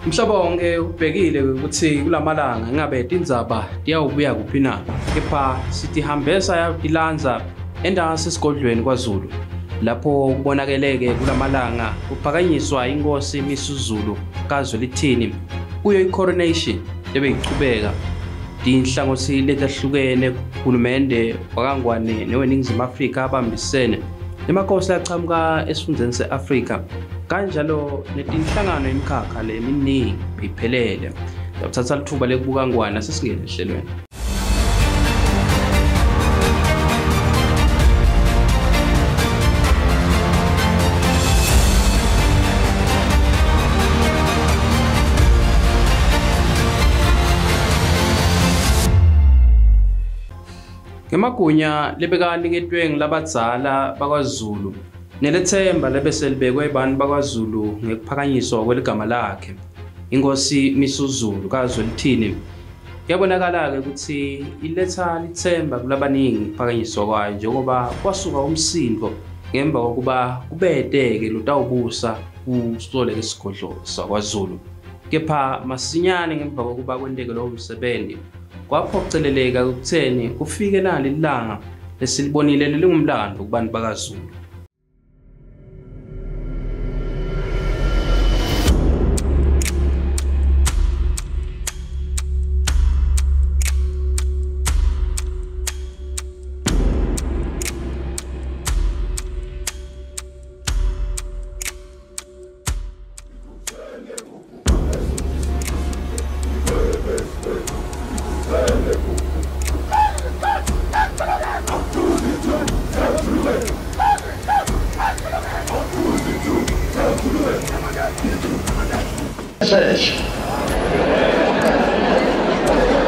Umhlaba wonke ubhekile ukuthi kulamalanga ingabe tindzaba tiyawubuya kuphi na, kepha sitihambesa yatilandza endasi esigodlweni kwaZulu lapho kubonakeleke kulamalanga kuphakanyiswa inkosi Misuzulu kaZwelithini kuyo i-coronation lebeyichubeka. Tinhlangothi letahlukene uhulumende wakaNgwane neweNingizimu Afrika abambisene nemakhosi achamuka esifundeni se-Afrika kanjalo netinhlangano imikhakha leminingi iphelele. Ngiyakuthatha lithuba lekubuka Ngwane sesingene ehlelweni. Ngemagunya lebekaniketwe ngilabadzala bakwaZulu nelethemba lebese libekwe abantu bakwaZulu ngekuphakanyiswa kweligama lakhe inkosi Misuzulu kaZwelithini. Kuyabonakala-ke ukuthi iletha lithemba kulabaningi ukuphakanyiswa kwayo njengoba kwasuka umsindo ngemva kokuba kubedeke lotawubusa kusoleke isigodlo sakwaZulu. Kepha masinyane ngemva kokuba kwenteke lowo msebenzi kwaphoceleleka ukutheni kufike nali ilanga lesilibonile lelingumlando kubantu bakaZulu.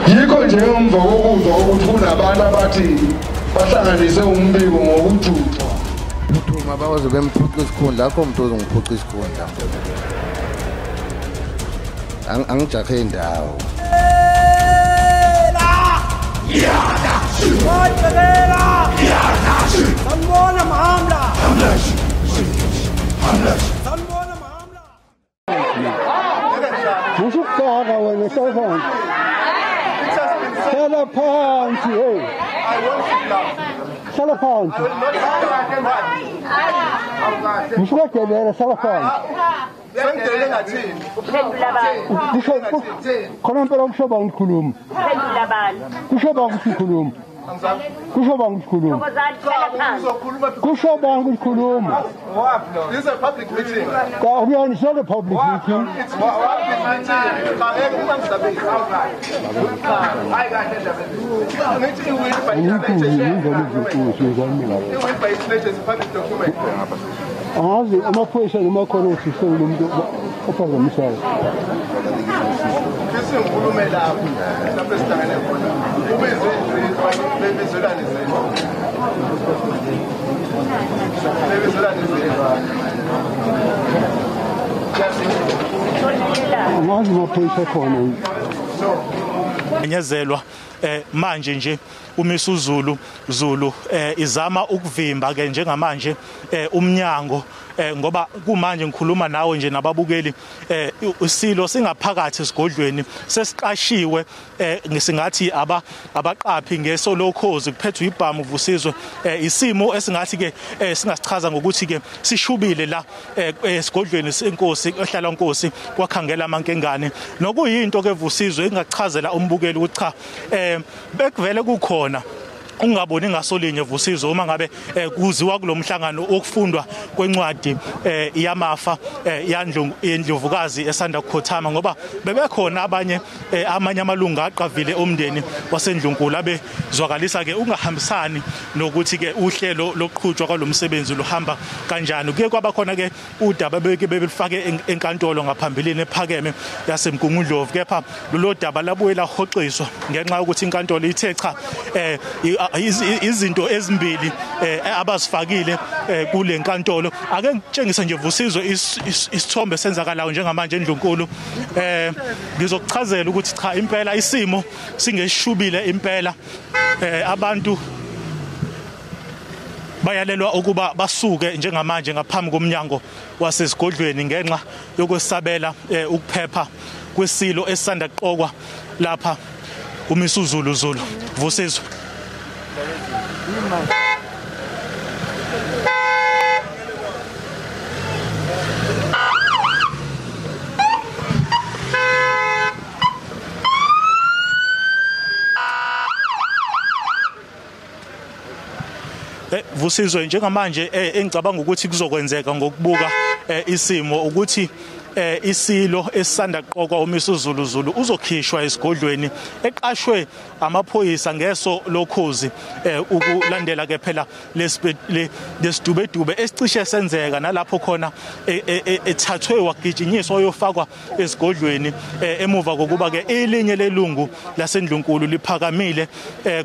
Yikho nje emva kokuzwa ukuthi kunabantu abathi bahlanganise umbiko ngokujuxa. Uthuma bazobe bemphuca isikhundla, akho umuntu ozongiphuca isikhundla. Angijahe indawo. Usukufaka wena cellphone. Hlala phansi, hey. Hlala phansi. Usukadelela, hlala phansi. Sengidelele ngathini? Uphendula abantu. Khona impela kusho bani ukukhuluma? Uphendula abantu. Kusho bani ukukhuluma? Kusho bani ukukhuluma? Kusho bani ukukhuluma? This is a public meeting. It's not a public meeting. It's a public meeting. Angazi amaphoyisa noma khona usisele umuntu ophazamisayo. Ngikhulume lapho lapho esihlangene khona. Ubize bebizelane zenu. Bebizelane zenu. Angazi amaphoyisa khona. Nyezelwa manje nje uMisuzulu Zulu izama ukuvimba ke njengamanje umnyango ngoba kumanje ngikhuluma nawe nje nababukeli isilo singaphakathi esigodlweni sesiqashiwe ngisingathi abaqaphi ngeso lokhozi kuphethwe ibhamu Vusizwe. Isimo esingathi ke singasichaza ngokuthi ke sishubile la esigodlweni senkosi ehlala inkosi kwakhangela amankengane, nokuyinto ke Vusizwe engachazela umbukeli ukuthi cha bekuvele kukhona ungaboni ngasolinye Vusizwe uma ngabe kuziwa kulomhlangano okufundwa kwencwadi yamafa yandlovukazi esanda kukhothama, ngoba bebekhona abanye amanye amalungu aqavile omndeni wasendlunkulu abezwakalisa ke ungahambisani nokuthi ke uhlelo lokuqhutshwa kwalomsebenzi luhamba kanjani. Kuye kwabakhona ke udaba beke bebelifake enkantolo ngaphambilini ephakeme yaseMgungundlovu, kepha lolo daba labuye lahoxiswa ngenxa yokuthi inkantolo ithe cha izinto ezimbili abazifakile kule nkantolo. Ake ngitshengise nje Vusizwe isithombe senzakalayo njengamanje endlunkulu. Ngizokuchazela ukuthi cha impela isimo singeshubile impela. Abantu Bayalelwa ukuba basuke njengamanje ngaphambi komnyango wasesigodlweni ngenxa yokwesabela ukuphepha kwesilo esisanda kuqokwa lapha uMisuzulu Zulu. Vusizwe. Vusizwe, njengamanje engicabanga ukuthi kuzokwenzeka ngokubuka isimo ukuthi isilo esisanda kuqokwa uMisuzulu Zulu uzokhishwa esigodlweni eqashwe amaphoyisa ngeso lokhozi ukulandela ke phela lesidubedube esicishe senzeka nalapho khona ethathwe wagijinyiswa oyofakwa esigodlweni emuva kokuba ke elinye lelungu lasendlunkulu liphakamile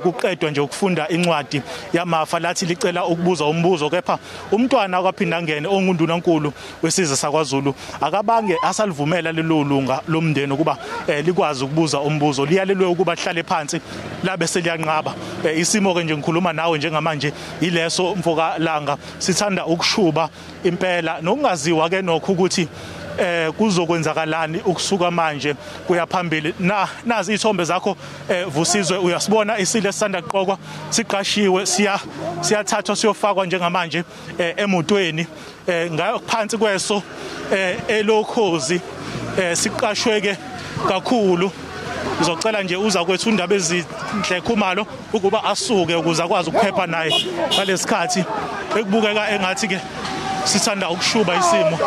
kuqedwa nje ukufunda incwadi yamafa lathi licela ukubuza umbuzo, kepha umntwana kwaphinda ngene ongundunankulu wesizwe sakwaZulu akabange asalivumela lelo lunga lomndeni ukuba likwazi ukubuza umbuzo. Liyalelwe ukuba lihlale phansi labe seliyanqaba. Isimo ke nje ngikhuluma nawe njengamanje ileso mfoka langa sithanda ukushuba impela nokungaziwa ke nokho ukuthi kuzokwenzakalani ukusuka manje kuya phambili. Nazi ithombe zakho Vusizwe, uyasibona isilo esisanda kuqokwa siqashiwe, siyathathwa siyofakwa njengamanje emotweni ngaphansi kweso elokhozi, siqashwe ke kakhulu. Ngizocela nje uza kwethu undaba ezinhle Khumalo ukuba asuke ukuze akwazi ukuphepha naye ngalesikhathi ekubukeka engathi ke sithanda ukushuba isimo.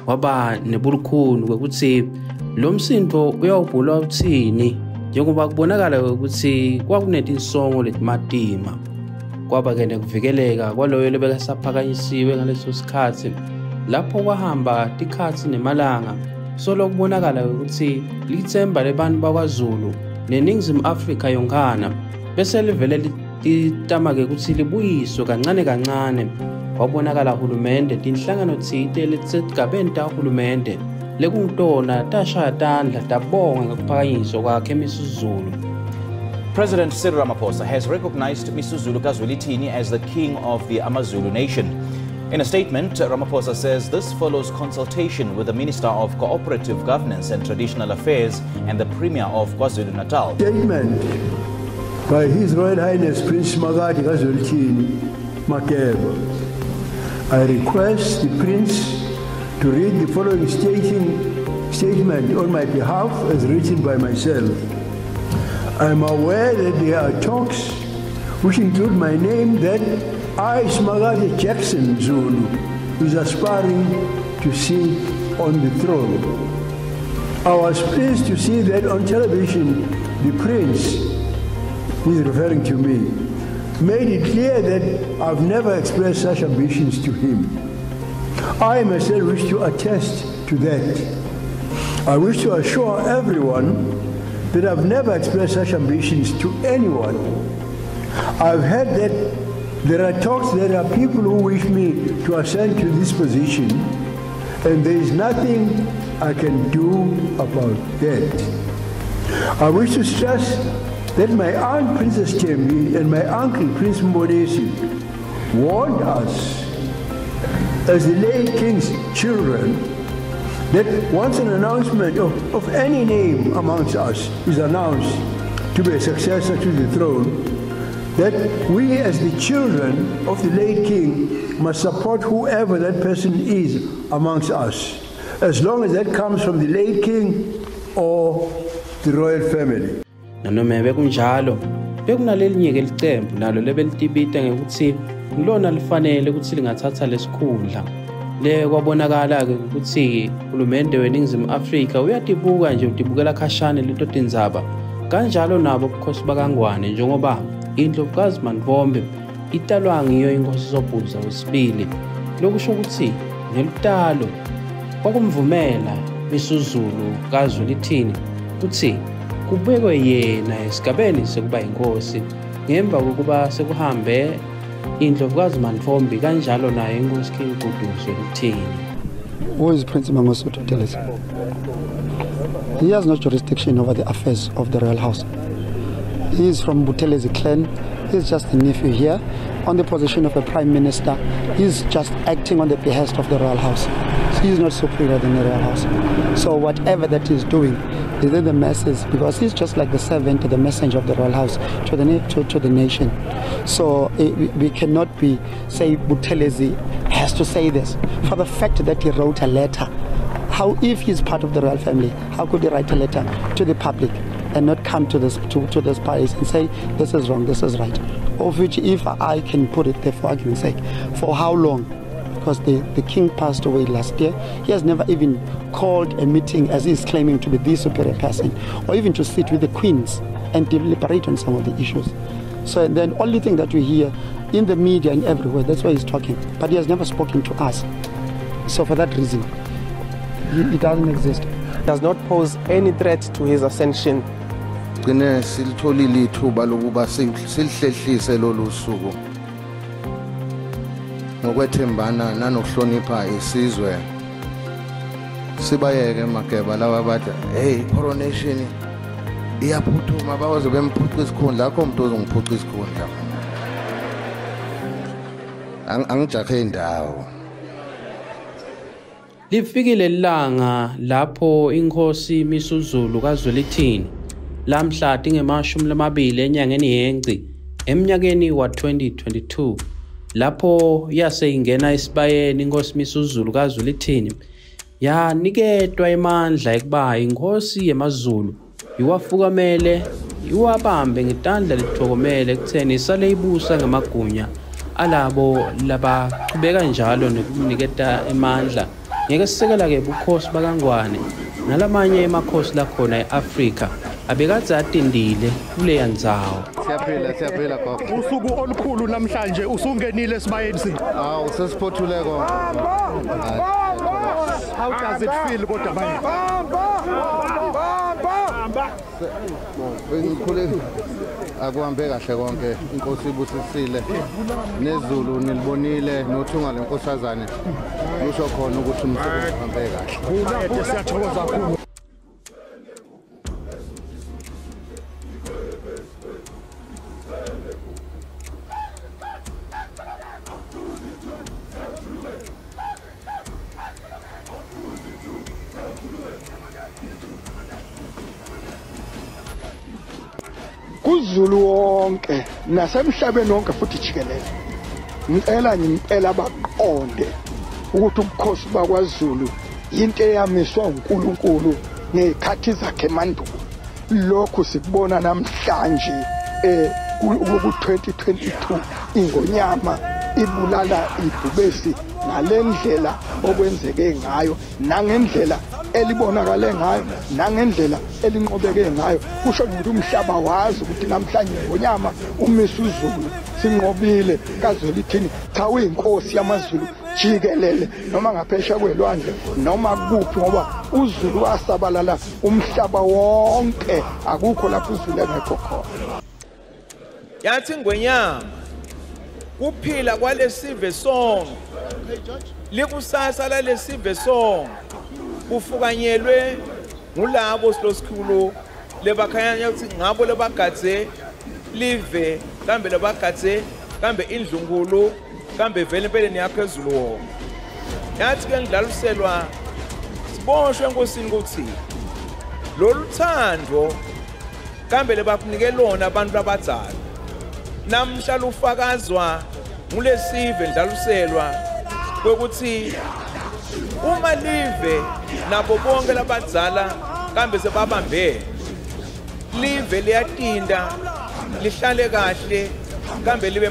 Waba nebulukhuni ukuthi lo msindo uyawubhulwa uthini, njengoba kubonakala ukuthi kwakunetinsongo letimatima. Kwaba ke nekuvikeleka kwaloyo lebekasaphakanyisiwe ngaleso sikhathi lapho kwahamba tikhathi nemalanga solo kubonakala ukuthi lithemba lebantu bakwaZulu neNingizimu Afrika yonkana bese livele litamake ukuthi libuyiswe kancane kancane. Kwabonakala uhulumende tinhlangano tsite letisigabeni tahulumende lekungitona tashaya tandla tabonga ngekuphakanyiswa kwakhe Misuzulu. President Cyril Ramaphosa has recognized Misuzulu kaZwelithini as the king of the AmaZulu nation. In a statement, Ramaphosa says this follows consultation with the Minister of Cooperative Governance and Traditional Affairs and the Premier of KwaZulu-Natal. Statement by His Royal Highness Prince Simakade kaZwelithini Makeba. I request the Prince to read the following statement on my behalf as written by myself. I am aware that there are talks which include my name that I, Simakade Jackson Zulu, is aspiring to sit on the throne. I was pleased to see that on television, the Prince, who is referring to me, made it clear that I've never expressed such ambitions to him. I myself wish to attest to that. I wish to assure everyone that I've never expressed such ambitions to anyone. I've heard that there are talks, there are people who wish me to ascend to this position, and there is nothing I can do about that. I wish to stress that my aunt Princess Thembi and my uncle Prince Mbonisi warned us as the late king's children that once an announcement of any name amongst us is announced to be a successor to the throne, that we as the children of the late king must support whoever that person is amongst us, as long as that comes from the late king or the royal family. Nanoma bekunjalo bekunalelinye ke licembu nalo lebelitibita ngekuthi ngilona lifanele ukuthi lingathatha lesikhundla. Le kwabonakala ke ukuthi uhulumende weNingizimu Afrika uyatibuka nje utibukela khashane leto tindzaba kanjalo nabo ubukhosi bakaNgwane, njengoba iNdlovukazi Mantfombi italwa ngiyo inkosi Sobhuza wesibili. Lokusho ukuthi nelutalo kwakumvumela Misuzulu kaZwelithini ukuthi kubekwe yena esigabeni sekuba inkosi ngemva kokuba sekuhambe iNdlovukazi Mantfombi kanjalo naye inkosi King Goodwill Zwelithini. Who is Prince Mangosuthu Buthelezi? He has no jurisdiction over the affairs of the royal house. He is from Buthelezi clan. He's just a nephew here. On the position of a prime minister, he's just acting on the behest of the royal house. So he's not superior than the royal house. So whatever that he's doing is in the masses, because he's just like the servant, the messenger of the royal house to the nation. So we cannot be say Buthelezi has to say this. For the fact that he wrote a letter, how, if he's part of the royal family, how could he write a letter to the public and not come to this to this palace and say this is wrong, this is right? Of which, if I can put it there for argument's sake, for how long? Because the king passed away last year. He has never even called a meeting, as he's claiming to be the superior person, or even to sit with the queens and deliberate on some of the issues. So then only thing that we hear in the media and everywhere, that's why he's talking. But he has never spoken to us. So for that reason, he doesn't exist. Does not pose any threat to his ascension. Gcine silitholile ithuba lokuba silihlehlise lolu suku ngokwethembana nanokuhlonipha isizwe. Sibayeke Mageba laba bathi hey, coronation iyaphuthuma, bazobe bemphuca isikhundla. Akho umuntu ozongiphuca isikhundla, angijahe indawo. Lifikile ilanga lapho inkosi Misuzulu kaZwelithini lamhla tinge-20 enyangeni yeNgci eminyakeni wa-2022, lapho yase ingena esibayeni inkosi Misuzulu kaZwelithini yaniketwa emandla ekuba inkosi yemaZulu, iwafukamele iwabambe ngetandla lethokomele ekutheni isale ibusa ngamagunya alabo labaqhubeka njalo nokuniketa emandla. Ngeke sisekela-ke bukhosi bakaNgwane nalamanye emakhosi lakhona e-Afrika abekade atindile kuleya ndzawo. Siyaphila, siyaphila gogo. Usuku olukhulu namhlanje usungenile esibayeni sini. Awu, sesiphothule konke. How does it feel kodwa manje? Bengikhule akuhambe kahle konke, inkosi ibusisile nezulu nilibonile nothunga lenkosazane lusho khona ukuthi umsebenzi uhambe kahle. Siyathokoza kakhulu. KuZulu wonke nasemhlabeni wonke futhi jikelele, ngicela ngempela baqonde ukuthi ubukhosi bakwaZulu into eyamiswa uNkulunkulu ngezikhathi zakhe emandulo. Lokhu sikubona namhlanje ku-2022 ingonyama ibulala ibhubesi ngalendlela okwenzeke ngayo, nangendlela elibonakale ngayo, nangendlela elinqobeke ngayo. Kusho ukuthi umhlaba wazi ukuthi namhlanje ngonyama uMisuzulu sinqobile kaZwelithini. Cha, uyinkosi yamaZulu jikelele, noma ngaphesheya kwelwandle noma kuphi, ngoba uZulu wasabalala umhlaba wonke, akukho lapho uZulu engekho khona. Yathi ngwenyama kuphila kwalesive sonke, likusasa lalesive sonke kufukanyelwe ngulabo silosikhulu lebakhanya ukuthi ngabo lebagadze live kambe lebagadze kambe indlunkulu kambe vele empeleni yaphezulu wonke. Yathi ke ngidlaluselwa siboshwe enkosini ukuthi lolu thando kambe lebakunike lona abantu abadzala namhla lufakazwa ngulesive ndlaluselwa kwekuthi uma live nabo bonke labadzala kambe sebabambene, live liyatinda lihlale kahle kambe libe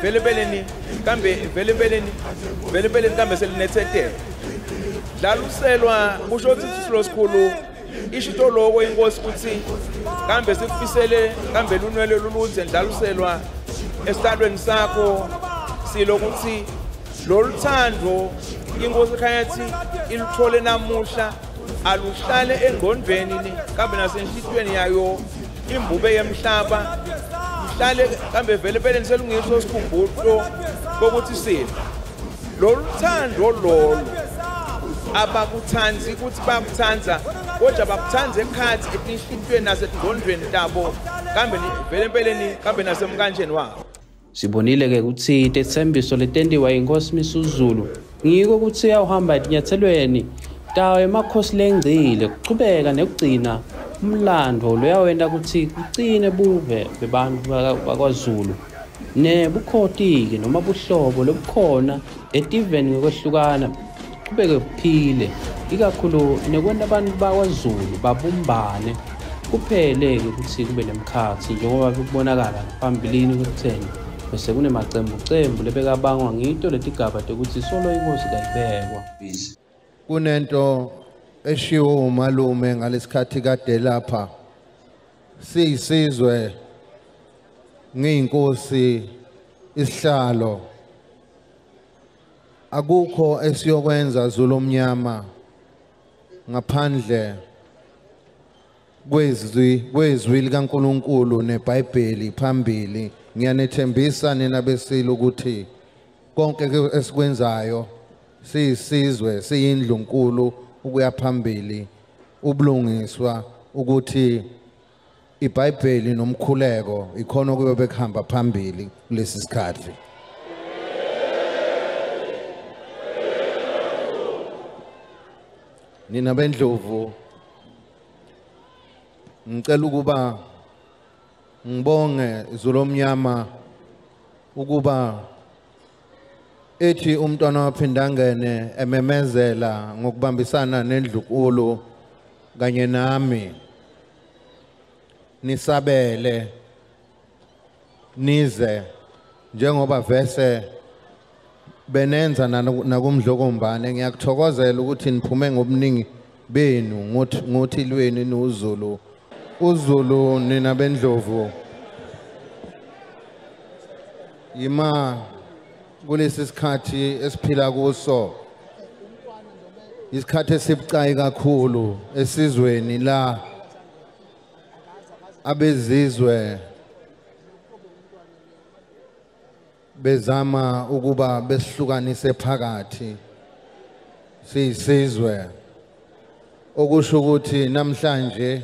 vele kambe vele kambe selinethetela. Dlaluselwa kusho ukuthi isilo sikhulu ishito lokho inkosi ukuthi kambe sikufisele kambe lunwele luluthe ndlaluselwa esihlalweni sakho silokuthi lolu thando inkosi khayathi iluthole namuhla aluhlale engqondweni kambe nasenhlitweni yayo imbube yemhlaba ihlale kambe vele vele selungiso sikhumbuzo kokuthi siphi lolu thando lolu abakuthanzi ukuthi bakuthanza Kodwa bakuthanze ekhathi etinhlitweni nasetingqondweni tabo kambe vele empeleni kambe nasemkanjeni wabo. Sibonile ke ukuthi tetsembiso letentiwa inkosi Misuzulu ngiko ukuthi uyawuhamba etinyathelweni tawo emakhosi lengcile kuchubeka nekugcina umlando loyawenda ukuthi kucine buve bebantu bakwaZulu nebukhoti-ke noma buhlobo lobukhona etiveni ngokwehlukana kubeke kuphile ikakhulu nekwenta abantu bakwaZulu babumbane kuphele-ke ukuthi kube nemkhathi njengoba bekubonakala phambilini kwekutheni bese kunemacembucembu lebekabangwa ngito letigaba tekuthi solo inkosi kayibekwa. Kunento eshiwo umalume ngalesikhathi kade lapha siyisizwe ngiyinkosi isihlalo akukho esiyokwenza Zulu omnyama ngaphandle kwezwi likaNkulunkulu neBhayibheli phambili. Ngiyanethembisa nina besilo ukuthi konke esikwenzayo siyisizwe siyindlunkulu ukuya phambili ubulungiswa ukuthi iBhayibheli nomkhuleko ikhona okuyobe bekuhamba phambili kulesi sikhathi. Nina bendlovu ngicela ukuba ngibonge Zulu omnyama ukuba ethi umntwana waphindangene ememezela ngokubambisana nendlunkulu kanye nami nisabele nize njengoba vese benenza nakumdlokombane. Ngiyakuthokozela ukuthi niphume ngobuningi benu ngothi lweni noZulu. uZulu nina bendlovu yima kulesi sikhathi esiphila kuso, isikhathi esibucayi kakhulu esizweni la abezizwe bezama ukuba besihlukanise phakathi siyisizwe, okusho ukuthi namhlanje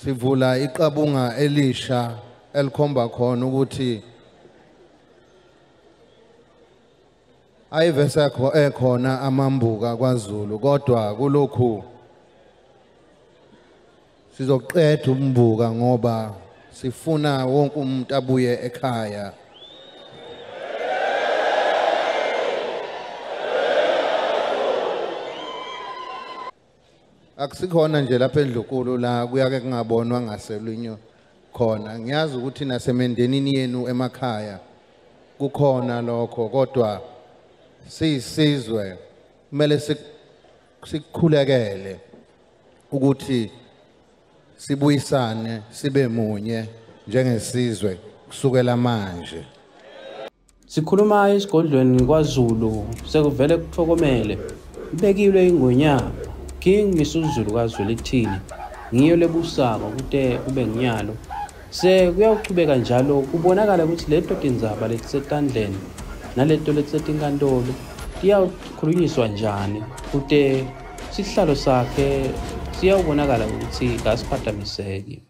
sivula iqabunga elisha elikhomba khona ukuthi ayivesekho ekhona amambuka kwaZulu, kodwa kulokhu sizoqeda umbuka ngoba sifuna wonke umuntu abuye ekhaya. Akusikhona nje lapha endlunkulu la kuyake kungabonwa ngaselunye khona. Ngiyazi ukuthi nasemendenini yenu emakhaya kukhona lokho, kodwa siyisizwe kumele sikukhulekele ukuthi sibuyisane sibe munye njengesizwe kusukela manje. Sikhuluma esigodlweni kwaZulu sekuvele kuthokomele ibekilwe ingonyama King Misuzulu kaZwelithini ngiyo lebusako kute kube nginyalo sekuyawuchubeka njalo kubonakala ukuthi leto tindzaba letisetandleni naleto letisenkantolo tiyawukhulunyiswa njani kute sihlalo sakhe siyawubonakala ukuthi kasiphathamiseki.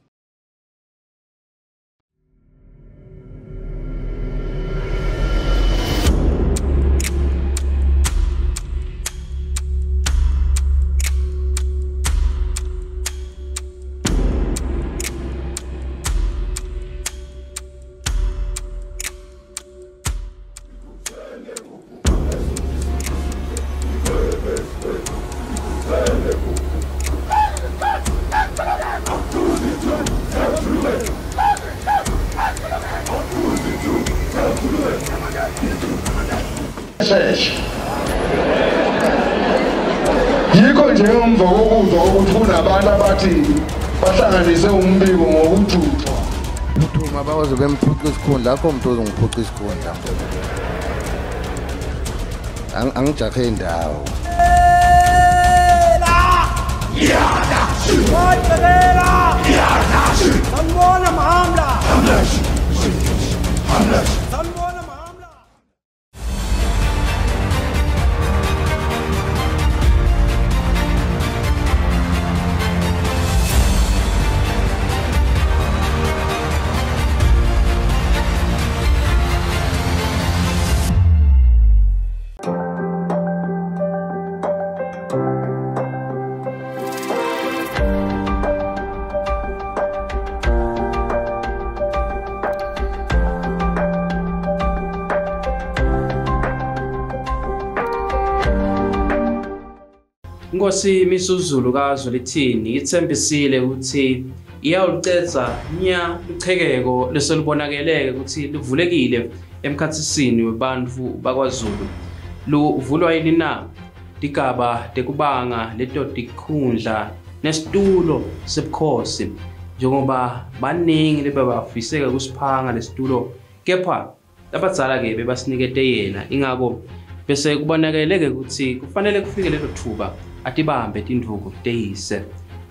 Yikho nje emva kokuzwa ukuthi kunabantu abathi bahlanganise umbiko ngokujutshwa. Phuthuma bazobe bemphuca isikhundla, akho umuntu ozongiphuca isikhundla. Angijahe indawo. Sanibona Mahamla. Inkosi Misuzulu kaZwelithini ithembisile ukuthi iyawucetha nya luchekeko leselubonakeleke ukuthi livulekile emkhathisini webantu bakwaZulu. Luvulwa yini na? Tigaba tekubanga leto tikhundla nesitulo sebukhosi, njengoba baningi lebebafiseka kusiphanga lesitulo, kepha labadzala ke bebasinikete yena. Ingako bese kubonakeleke ukuthi kufanele kufike lelo thuba atibambe tinduku teyise.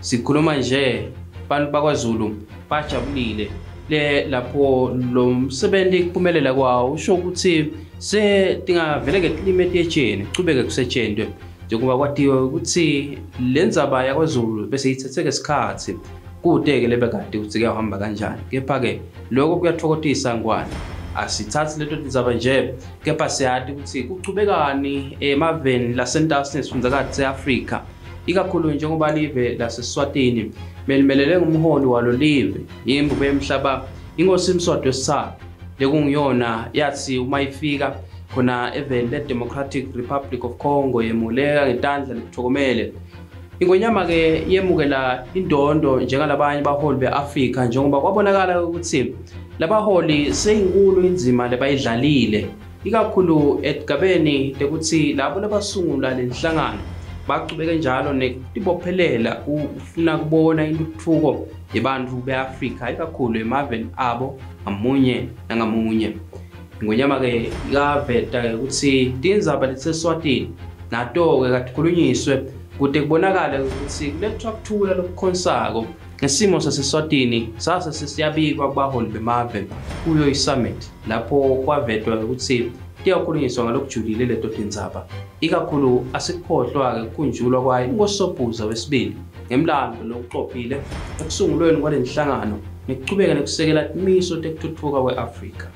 Sikhuluma nje abantu bakwaZulu bajabulile le lapho lo msebenzi kuphumelela kwawo usho ukuthi setingavele ke climate yetsheni kuchubeke kusetshenzwe, njengoba kwatiwe ukuthi lenzaba yakwaZulu bese ithetheke isikhathi kude ke lebekade ukuthi kuyahamba kanjani. Kepha ke lokho kuyathokotisa Ngwane, asithathi leto tindzaba nje, kepha siyati ukuthi kuchubekani emaveni lasentasi nesifundazwe seAfrika, ikakhulu njengoba live laseSwatini melimelele ngumholi walo live imbube yemhlaba inkosi Mswati wesithathu lekungiyona yathi uma ifika khona eveni le-Democratic Republic of Congo yemuleka ngetandla lekuthokomele. Ingonyama ke yemukela indondo njengalabanye baholi beAfrika, njengoba kwabonakala ukuthi labaholi seyinkulu inzima lebayidlalile, ikakhulu etigabeni lekuthi labo labasungula lenhlangano bachubeke njalo nekutibophelela ufuna kubona intuthuko yebantu beAfrika, ikakhulu emaveni abo ngamunye nangamunye. Ingonyama ke ikaveta ukuthi tindzaba letiseswatini nato ke katikhulunyiswe kude kubonakale ukuthi kulethwa kuthula lokukhonsako ngesimo saseswatini sase sesiyabikwa kubaholi bemave kuyo i-summit, lapho kwavetwa ukuthi tiyakhulunyiswa ngalokujulile leto tindzaba. Ikakhulu asikhohlwa-ke kukhunjulwa kwayo inkosi wesibili ngemlando lokuxophile ekusungulweni kwale nhlangano nekuchubeka nekusekela timiso tekuthuthuka kwe-Afrika.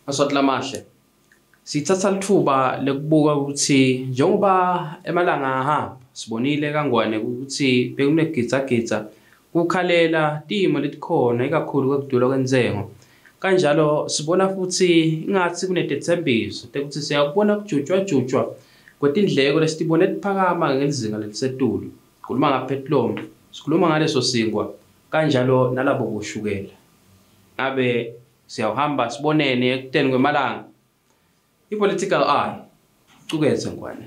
Maswati lamahle, sithatha lithuba lekubuka ukuthi njengoba emalanga ahamba sibonile kaNgwane ukuthi bekunegitsagitsa kukhalela timo letikhona ikakhulu kwekudula kwentsengo. Kanjalo sibona futhi ingathi kunetethembiso tekuthi siyakubona kujutshwa kwetindleko lesitibone tiphakama ngelizinga lelisetulu. Sikhuluma ngapetrol, sikhuluma ngaleso singwa kanjalo nalabo boshukela. Ngabe siyahamba sibonene ekuteni kwemalanga. I-political eye cukethe Ngwane.